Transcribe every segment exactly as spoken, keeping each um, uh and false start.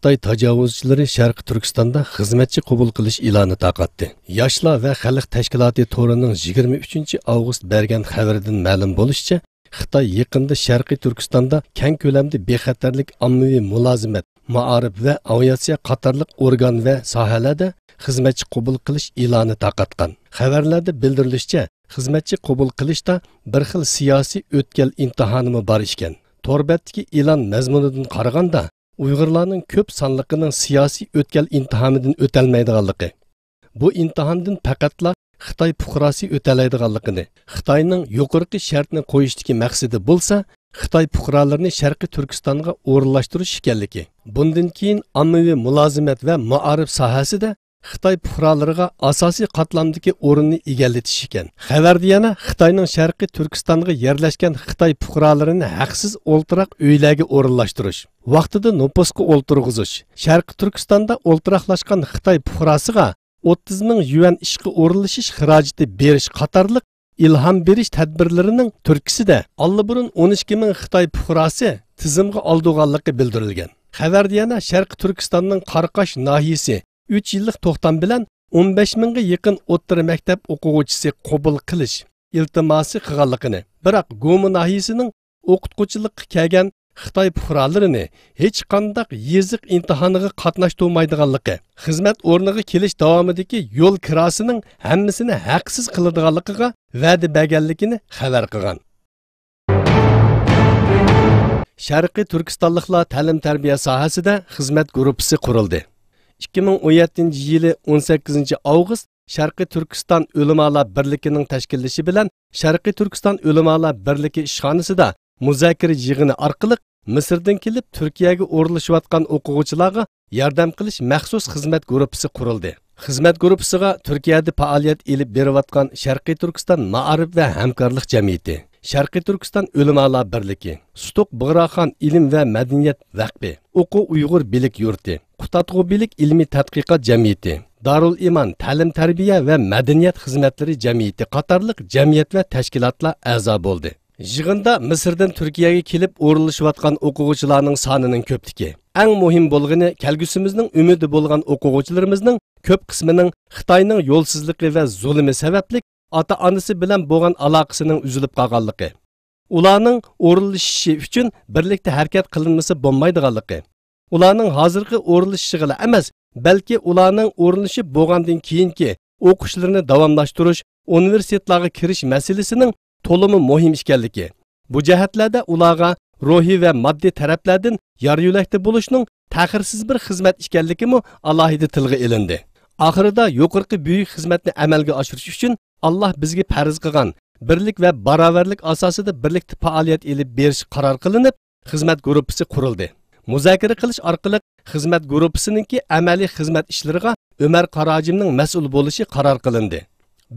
خىتاي تاجاۋۇزچىلىرى شەرقىي تۈركىستاندا خىزمەتچى قوبۇل قىلىش ئېلانى تارقاتتى. ياشلار ۋە خەلق تەشكىلاتى تورىنىڭ يىگىرمە ئۈچىنچى ئاۋغۇست بەرگەن خەۋىرىدىن مەلۇم بولۇشىچە، خىتاي يېقىندا شەرقىي تۈركىستاندا كەڭ كۆلەمدە بىخەتەرلىك ئاممىۋى مۇلازىمەت، مائارىپ ۋە ئاۋىئاتسىيە قاتارلىق ئورگان ۋە ساھەلەردە خىزمەتچى قوبۇل قىلىش ئېلانى تارقاتقان. خەۋەرلەردە بىلدۈرۈلۈشىچە، خىزمەتچى قوبۇل قىلىشتا بىر خىل سىياسىي ئۆتكەل ئىمتىھانىمۇ بار ئىكەن. تور بەتتىكى ئېلان مەزمۇنىدىن قارىغاندا، ئۇيغۇرلارنىڭ كۆپ سانلىقىنىڭ سىياسىي ئۆتكەل ئىمتىھانىدىن ئۆتەلمەيدىغانلىقى، بۇ ئىمتىھاندىن پەقەتلا خىتاي پۇقراسى ئۆتەلەيدىغانلىقىنى، خىتاينىڭ يۇقىرىقى شەرتنى قويۇشتىكى مەقسىتى بولسا، خىتاي پۇقرالىرىنى شەرقىي تۈركىستانغا ئورۇنلاشتۇرۇش ئىكەنلىكى، بۇندىن كېيىن ئاممىۋى مۇلازىمەت ۋە مائارىپ ساھەسىدە خىتاي پۇقرالىرىغا ئاساسىي قاتلامدىكى ئورۇننى ئىگىلىتىش ئىكەن. خەۋەردە يەنە خىتاينىڭ شەرقىي تۈركىستانغا يەرلەشكەن خىتاي پۇقرالىرىنى ھەقسىز ئولتۇراق ئۆيلەرگە ئورۇنلاشتۇرۇش، ۋاقتىدا نوپۇسقا ئولتۇرغۇزۇش، شەرقىي تۈركىستاندا ئولتۇراقلاشقان خىتاي پۇقراسىغا ئوتتۇز مىڭ يۈەن ئىشقا ئورۇنلىشىش خىراجىتى بېرىش قاتارلىق ئىلھام بېرىش تەدبىرلىرىنىڭ تۈرتكىسىدە، ئاللىبۇرۇن ئون ئىككى مىڭ خىتاي پۇقراسى تىزىمغا ئالدۇرغانلىقى بىلدۈرۈلگەن. خەۋەردە يەنە شەرقىي تۈركىستاننىڭ قاراقاش ناھىيەسى ئۈچ يىللىق توختام بىلەن ئون بەش مىڭغا يېقىن ئوتتۇرا مەكتەپ ئوقۇغۇچىسى قوبۇل قىلىش ئىلتىماسى قىلغانلىقىنى، بىراق گومى ناھىيەسىنىڭ ئوقۇتقۇچىلىققا كەلگەن خىتاي پۇقرالىرىنى ھېچقانداق يېزىق ئىمتىھانىغا قاتناشتۇرمايدىغانلىقى، خىزمەت ئورنىغا كېلىش داۋامىدىكى يول كىراسىنىڭ ھەممىسىنى ھەقسىز قىلىدىغانلىقىغا ۋەدە بەرگەنلىكىنى خەۋەر قىلغان. شەرقىي تۈركىستانلىقلار تەلىم-تەربىيە ساھەسىدە خىزمەت گۇرۇپپىسى قۇرۇلدى. ئىككى مىڭ ئون يەتتىنچى يىلى ئون سەككىزىنچى ئاۋغۇست شەرقىي تۈركىستان ئۆلىمالار بىرلىكىنىڭ تەشكىللىشى بىلەن شەرقىي تۈركىستان ئۆلىمالار بىرلىكى ئىشخانىسىدا مۇزاكىرە يىغىنى ئارقىلىق مىسىردىن كېلىپ تۈركىيەگە ئورۇنلىشىۋاتقان ئوقۇغۇچىلارغا ياردەم قىلىش مەخسۇس خىزمەت گۇرۇپپىسى قۇرۇلدى. خىزمەت گۇرۇپپىسىغا تۈركىيەدە پائالىيەت ئېلىپ بېرىۋاتقان شەرقىي تۈركىستان مائارىپ ۋە ھەمكارلىق جەمئىيىتى، شەرقىي تۈركىستان ئۆلىمالار بىرلىكى، سۇتۇق بۇغراخان ئىلىم ۋە مەدەنىيەت ۋەقپى، ئوقۇ ئۇيغۇر بىلىك يۇرتى، قۇتادغۇ بىلىك ئىلمىي تەتقىقات جەمئىيىتى، دارۇل ئىمان تەلىم-تەربىيە ۋە مەدەنىيەت خىزمەتلىرى جەمئىيىتى قاتارلىق جەمئىيەت ۋە تەشكىلاتلار ئەزا بولدى. يىغىندا مىسىردىن تۈركىيەگە كېلىپ ئورۇنلىشىۋاتقان ئوقۇغۇچىلارنىڭ سانىنىڭ كۆپلۈكى، ئەڭ مۇھىم بولغىنى كەلگۈسىمىزنىڭ ئۈمىدى بولغان ئوقۇغۇچىلىرىمىزنىڭ كۆپ قىسمىنىڭ خىتاينىڭ يولسىزلىقى ۋە زۇلۇمى سەۋەبلىك ئاتا-ئانىسى بىلەن بولغان ئالاقىسىنىڭ ئۈزۈلۈپ قالغانلىقى، ئۇلارنىڭ ئورۇنلىشىشى ئۈچۈن بىرلىكتە ھەرىكەت قىلىنمىسا بولمايدىغانلىقى، ئۇلارنىڭ ھازىرقى ئورۇنلىشىشىغىلا ئەمەس، بەلكى ئۇلارنىڭ ئورۇنلىشىپ بولغاندىن كېيىنكى ئوقۇشلىرىنى داۋاملاشتۇرۇش، ئۇنىۋېرسىتېتلارغا كىرىش مەسىلىسىنىڭ تولىمۇ مۇھىم ئىكەنلىكى، بۇ جەھەتلەردە ئۇلارغا روھىي ۋە ماددىي تەرەپلەردىن يار-يۆلەكتە بولۇشنىڭ تەخىرسىز بىر خىزمەت ئىكەنلىكىمۇ ئالاھىدە تىلغا ئېلىندى. ئاخىرىدا يۇقىرىقى بۈيۈك خىزمەتنى ئەمەلگە ئاشۇرۇش ئۈچۈن ئاللاھ بىزگە پەرز قىلغان بىرلىك ۋە باراۋەرلىك ئاساسىدا بىرلىكتە پائالىيەت ئېلىپ بېرىش قارار قىلىنىپ، خىزمەت گۇرۇپپىسى قۇرۇلدى. مۇزاكىرە قىلىش ئارقىلىق خىزمەت گۇرۇپپىسىنىڭكى ئەمەلىي خىزمەت ئىشلىرىغا ئۆمەر قاراھاجىمنىڭ مەسئۇل بولۇشى قارار قىلىندى.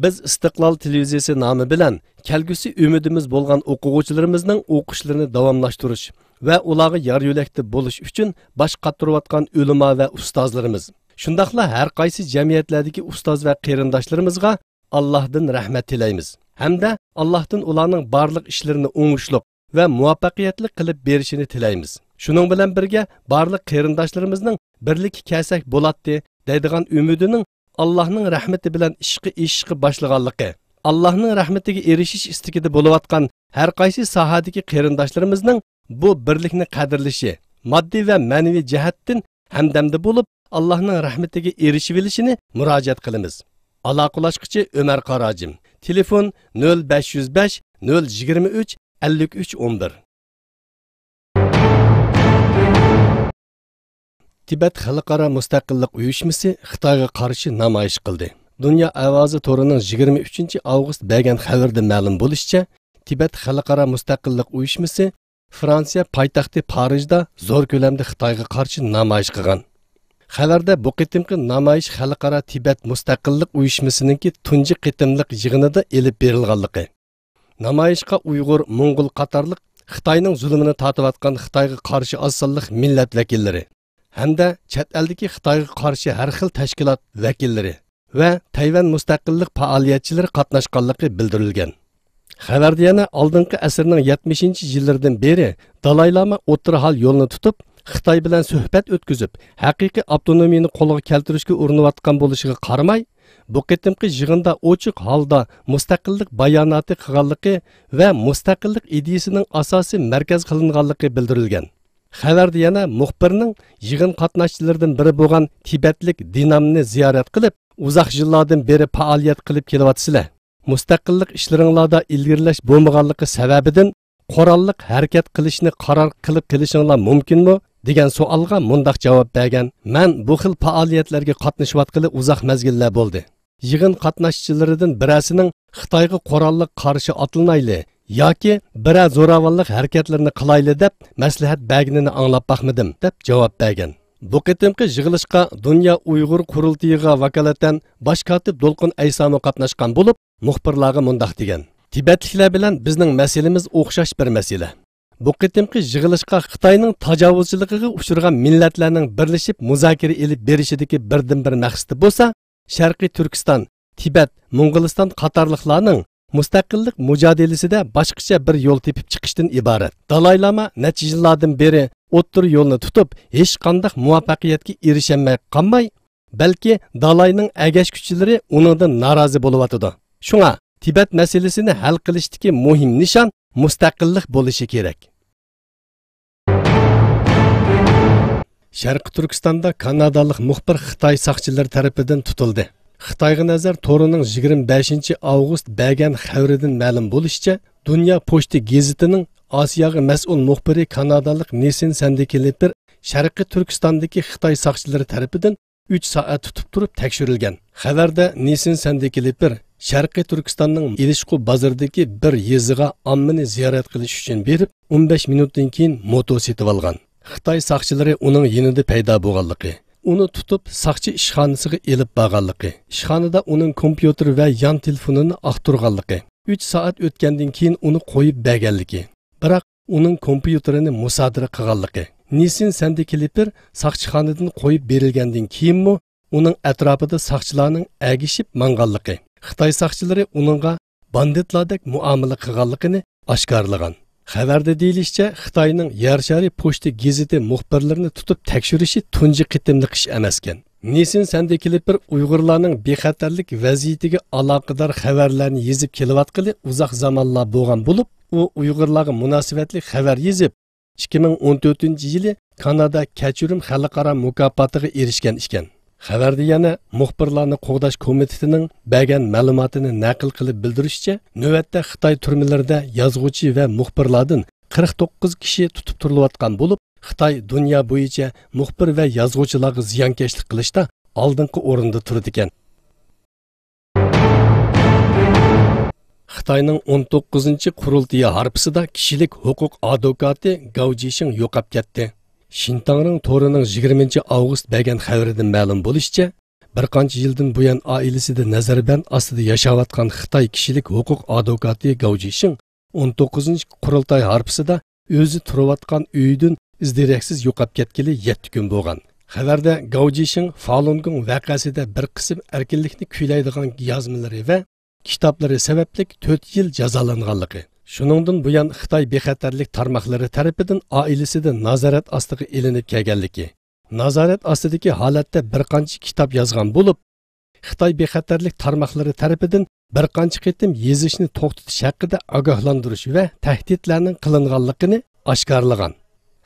بىز ئىستىقلال تېلېۋىزىيىسى نامى بىلەن كەلگۈسى ئۈمىدىمىز بولغان ئوقۇغۇچىلىرىمىزنىڭ ئوقۇشلىرىنى داۋاملاشتۇرۇش ۋە ئۇلارغا يار-يۆلەكتە بولۇش ئۈچۈن باش قاتۇرۇۋاتقان ئۆلىما ۋە ئۇستازلىرىمىز، شۇنداقلا ھەر قايسى جەمئىيەتلەردىكى ئۇستاز ۋە قېرىنداشلىرىمىزغا ئاللاھتىن رەھمەت تىلەيمىز ھەمدە ئاللاھتىن ئۇلارنىڭ بارلىق ئىشلىرىنى ئوڭۇشلۇق ۋە مۇۋەپپەقىيەتلىك قىلىپ بېرىشىنى تىلەيمىز. شۇنىڭ بىلەن بىرگە، بارلىق قېرىنداشلىرىمىزنىڭ بىرلىككە كەلسەك بولاتتى دەيدىغان ئۈمىدىنىڭ ئاللاھنىڭ رەھمىتى بىلەن ئىشقا ئېشىشقا باشلىغانلىقى، ئاللاھنىڭ رەھمىتىگە ئېرىشىش ئىستىكىدە بولۇۋاتقان ھەر قايسى ساھەدىكى قېرىنداشلىرىمىزنىڭ بۇ بىرلىكنى قەدىرلىشى، ماددىي ۋە مەنىۋى جەھەتتىن ھەمدەمدە بولۇپ، ئاللاھنىڭ رەھمىتىگە ئېرىشىۋېلىشىنى مۇراجىئەت قىلىمىز. ئالاقىلاشقۇچى ئۆمەر قاراجىم. تېلېفون: نۆل بەش يۈز بەش، نۆل يىگىرمە ئۈچ، ئەللىك ئۈچ، ئون بىر. تىبەت خەلقئارا مۇستەقىللىق ئۇيۇشمىسى خىتايغا قارشى نامايىش قىلدى. دۇنيا ئاۋازى تورىنىڭ يىگىرمە ئۈچىنچى ئاۋغۇست بەرگەن خەۋىرىدە مەلۇم بولۇشىچە، تىبەت خەلقئارا مۇستەقىللىق ئۇيۇشمىسى فرانسىيە پايتەختى پارىژدا زور كۆلەمدە خىتايغا قارشى نامايىش قىلغان. خەۋەردە بۇ قېتىمقى نامايىش خەلقئارا تىبەت مۇستەقىللىق ئۇيۇشمىسىنىڭكى تۇنجى قېتىملىق يىغىنىدا ئېلىپ بېرىلغانلىقى، نامايىشقا ئۇيغۇر، موڭغۇل قاتارلىق خىتاينىڭ زۇلۇمىنى تارتىۋاتقان خىتايغا قارشى ئاز سانلىق مىللەت ۋەكىللىرى، ھەمدە چەت ئەلدىكى خىتايغا قارشى ھەر خىل تەشكىلات ۋەكىللىرى ۋە تەيۋەن مۇستەقىللىق پائالىيەتچىلىرى قاتناشقانلىقى بىلدۈرۈلگەن. خەۋەردە يەنە ئالدىنقى ئەسىرنىڭ يەتمىشىنچى يىللىرىدىن بېرى دالاي لاما ئوتتۇرا ھال يولىنى تۇتۇپ، خىتاي بىلەن سۆھبەت ئۆتكۈزۈپ، ھەقىقىي ئاپتونومىيىنى قولغا كەلتۈرۈشكە ئۇرۇنۇۋاتقان بولۇشىغا قارىماي، بۇ قېتىمقى يىغىندا ئوچۇق ھالدا مۇستەقىللىق باياناتى قىلغانلىقى ۋە مۇستەقىللىق ئىدىيىسىنىڭ ئاساسىي مەركەز قىلىنغانلىقى بىلدۈرۈلگەن. خەۋەردە يەنە مۇخبىرنىڭ يىغىن قاتناشچىلىرىدىن بىرى بولغان تىبەتلىك دىنامنى زىيارەت قىلىپ، ئۇزاق يىللاردىن بېرى پائالىيەت قىلىپ كېلىۋاتىسىلەر. مۇستەقىللىق ئىشلىرىڭلاردا ئىلگىرىلەش بولمىغانلىقى سەۋەبىدىن قوراللىق ھەرىكەت قىلىشنى قارار قىلىپ قېلىشىڭلار مۇمكىنمۇ؟ دېگەن سوئالغا مۇنداق جاۋاب بەرگەن: مەن بۇ خىل پائالىيەتلەرگە قاتنىشىۋاتقىلى ئۇزاق مەزگىللەر بولدى. يىغىن قاتناشچىلىرىدىن بىرەرسىنىڭ خىتايغا قوراللىق قارشى ئاتلىنايلى ياكى بىرەر زوراۋانلىق ھەرىكەتلىرىنى قىلايلى دەپ مەسلىھەت بەرگىنىنى ئاڭلاپ باقمىدىم، دەپ جاۋاب بەرگەن. بۇ قېتىمقى يىغىلىشقا دۇنيا ئۇيغۇر قۇرۇلتىيىغا ۋاكالىتەن باش كاتىپ دولقۇن ئەيسامۇ قاتناشقان بولۇپ، مۇخبىرلارغا مۇنداق دېگەن: تىبەتلىكلەر بىلەن بىزنىڭ مەسىلىمىز ئوخشاش بىر مەسىلە. بۇ قېتىمقى يىغىلىشقا خىتاينىڭ تاجاۋۇزچىلىقىغا ئۇچرىغان مىللەتلەرنىڭ بىرلىشىپ مۇزاكىرە ئېلىپ بېرىشىدىكى بىردىنبىر مەقسىتى بولسا، شەرقىي تۈركىستان، تىبەت، موڭغۇلىستان قاتارلىقلارنىڭ مۇستەقىللىق مۇجادىلىسىدە باشقىچە بىر يول تېپىپ چىقىشتىن ئىبارەت. دالاي لاما نەچچە يىللاردىن بېرى ئوتتۇرا يولنى تۇتۇپ، ھېچقانداق مۇۋەپپەقىيەتكە ئېرىشەلمەي قالماي، بەلكى دالاينىڭ ئەگەشكۈچىلىرى ئۇنىڭدىن نارازى بولۇۋاتىدۇ. شۇڭا تىبەت مەسىلىسىنى ھەل قىلىشتىكى مۇھىم نىشان مۇستەقىللىق بولۇشى كېرەك. شەرقىي تۈركىستاندا كانادالىق مۇخبىر خىتاي ساقچىلىرى تەرىپىدىن تۇتۇلدى. خىتايغا نەزەر تورىنىڭ يىگىرمە بەشىنچى ئاۋغۇست بەرگەن خەۋىرىدىن مەلۇم بولۇشىچە، دۇنيا پوچتا گېزىتىنىڭ ئاسىياغا مەسئۇل مۇخبىرى كانادالىق نېسىن سەندىكىلىپىر شەرقىي تۈركىستاندىكى خىتاي ساقچىلىرى تەرىپىدىن ئۈچ سائەت تۇتۇپ تۇرۇپ تەكشۈرۈلگەن. خەۋەردە نېسىن سەندىكىلىپىر شەرقىي تۈركىستاننىڭ ئېلىشقۇ بازىرىدىكى بىر يېزىغا ئاممىنى زىيارەت قىلىش ئۈچۈن بېرىپ، ئون بەش مىنۇتتىن كېيىن موتو سېتىۋالغان. خىتاي ساقچىلىرى ئۇنىڭ يېنىدا پەيدا بولغانلىقى، ئۇنى تۇتۇپ ساقچى ئىشخانىسىغا ئېلىپ بارغانلىقى، ئىشخانىدا ئۇنىڭ كومپيۇتېر ۋە يان تېلېفونىنى ئاختۇرغانلىقى، ئۈچ سائەت ئۆتكەندىن كېيىن ئۇنى قويۇپ بەرگەنلىكى، بىراق ئۇنىڭ كومپيۇتېرىنى مۇسادىرە قىلغانلىقى، نېسىن سەندىكىلىپىر ساقچىخانىدىن قويۇپ بېرىلگەندىن كېيىنمۇ ئۇنىڭ ئەتراپىدا ساقچىلارنىڭ ئەگىشىپ ماڭغانلىقى، خىتاي ساقچىلىرى ئۇنىڭغا باندىتلاردەك مۇئامىلە قىلغانلىقىنى ئاشكارىلىغان. خەۋەردە دېيىلىشىچە، خىتاينىڭ يەر شارى پوچتا گېزىتى مۇخبىرلىرىنى تۇتۇپ تەكشۈرۈشى تۇنجى قېتىملىق ئىش ئەمەسكەن. نېسىن سەندىكىلىپىر ئۇيغۇرلارنىڭ بىخەتەرلىك ۋەزىيىتىگە ئالاقىدار خەۋەرلەرنى يېزىپ كېلىۋاتقىلى ئۇزاق زامانلار بولغان بولۇپ، ئۇ ئۇيغۇرلارغا مۇناسىۋەتلىك خەۋەر يېزىپ، ئىككى مىڭ ئون تۆتىنچى يىلى كانادا كەچۈرۈم خەلقئارا مۇكاپاتىغا ئېرىشكەن ئىكەن. خەۋەردە يەنە مۇخبىرلارنى قوغداش كومىتېتىنىڭ بەرگەن مەلۇماتىنى نەقىل قىلىپ بىلدۈرۈشىچە، نۆۋەتتە خىتاي تۈرمىلىرىدە يازغۇچى ۋە مۇخبىرلاردىن قىرىق توققۇز كىشى تۇتۇپ تۇرۇلۇۋاتقان بولۇپ، خىتاي دۇنيا بويىچە مۇخبىر ۋە يازغۇچىلارغا زىيانكەشلىك قىلىشتا ئالدىنقى ئورۇندا تۇرىدىكەن. خىتاينىڭ ئون توققۇزىنچى قۇرۇلتىيى ھارپىسىدا كىشىلىك ھوقۇق ئادۋوكاتى گاۋ جىشىڭ يوقاپ كەتتى. شىنتاڭرىڭ تورىنىڭ يىگىرمىنچى ئاۋغۇست بەرگەن خەۋىرىدىن مەلۇم بولۇشىچە، بىر قانچە يىلدىن بۇيان ئائىلىسىدە نەزەربەند ئاستىدا ياشاۋاتقان خىتاي كىشىلىك ھوقۇق ئادۋوكاتى گاۋ جىشىڭ ئون توققۇزىنچى قۇرۇلتاي ھارپىسىدا ئۆزى تۇرۇۋاتقان ئۆيىدىن ئىز دېرەكسىز يوقاپ كەتكىلى يەتتە كۈن بولغان. خەۋەردە گاۋ جىشىڭ فالۇنگوڭ ۋەقەسىدە بىر قىسىم ئەركىنلىكنى كۈيلەيدىغان يازمىلىرى ۋە كىتابلىرى سەۋەبلىك تۆت يىل جازالانغانلىقى، شۇنىڭدىن بۇيان خىتاي بىخەتەرلىك تارماقلىرى تەرىپىدىن ئائىلىسىدىن نازارەت ئاستىغا ئېلىنىپ كەلگەنلىكى، نازارەت ئاستىدىكى ھالەتتە بىر قانچە كىتاب يازغان بولۇپ، خىتاي بىخەتەرلىك تارماقلىرى تەرىپىدىن بىر قانچە قېتىم يېزىشنى توختىتىش ھەققىدە ئاگاھلاندۇرۇش ۋە تەھدىتلەرنىڭ قىلىنغانلىقىنى ئاشكارىلىغان.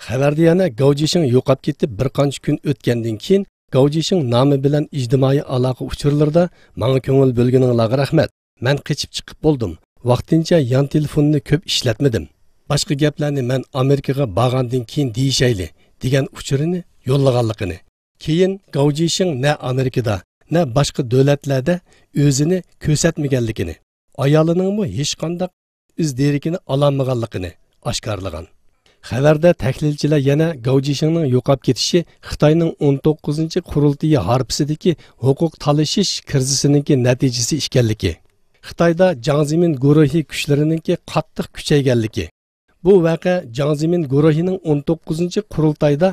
خەۋەردە يەنە گاۋ جىشىڭ يوقاپ كېتىپ بىر قانچە كۈن ئۆتكەندىن كېيىن، گاۋ جىشىڭ نامى بىلەن ئىجتىمائىي ئالاقە ئۇچۇرلىرىدا ماڭا كۆڭۈل بۆلگىنىڭلارغا رەھمەت، مەن قېچىپ چىقىپ بولدۇم، ۋاقتىنچە يان تېلېفوننى كۆپ ئىشلەتمىدىم، باشقا گەپلەرنى مەن ئامېرىكىغا بارغاندىن كېيىن دېيىشەيلى، دېگەن ئۇچۇرىنى يوللىغانلىقىنى، كېيىن گاۋ جىشىڭ نە ئامېرىكىدا، نە باشقا دۆلەتلەردە ئۆزىنى كۆرسەتمىگەنلىكىنى، ئايالىنىڭمۇ ھېچقانداق ئىز دېرىكىنى ئالالمىغانلىقىنى ئاشكارىلىغان. خەۋەردە تەھلىلچىلەر يەنە گاۋ جىشىڭنىڭ يوقاپ كېتىشى خىتاينىڭ ئون توققۇزىنچى قۇرۇلتىيى ھارپىسىدىكى ھوقۇق تالىشىش كىرىزىسىنىڭكى نەتىجىسى ئىكەنلىكى، خىتايدا جاڭ زېمىن گۇرۇھى كۈچلىرىنىڭكى قاتتىق كۈچەيگەنلىكى، بۇ ۋەقە جاڭ زېمىن گۇرۇھىنىڭ ئون توققۇزىنچى قۇرۇلتايدا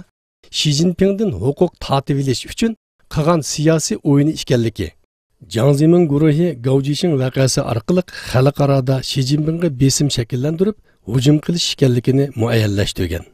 شى جىنپىڭدىن ھوقۇق تارتىۋېلىش ئۈچۈن قىلغان سىياسىي ئويۇنى ئىكەنلىكى، جاڭ زېمىن گۇرۇھى گاۋ جىشىڭ ۋەقەسى ئارقىلىق خەلقئارادا شى جىنپىڭغا بېسىم شەكىللەندۈرۈپ، ھۇجۇم قىلىش ئىكەنلىكىنى مۇئەييەنلەشتۈرگەن.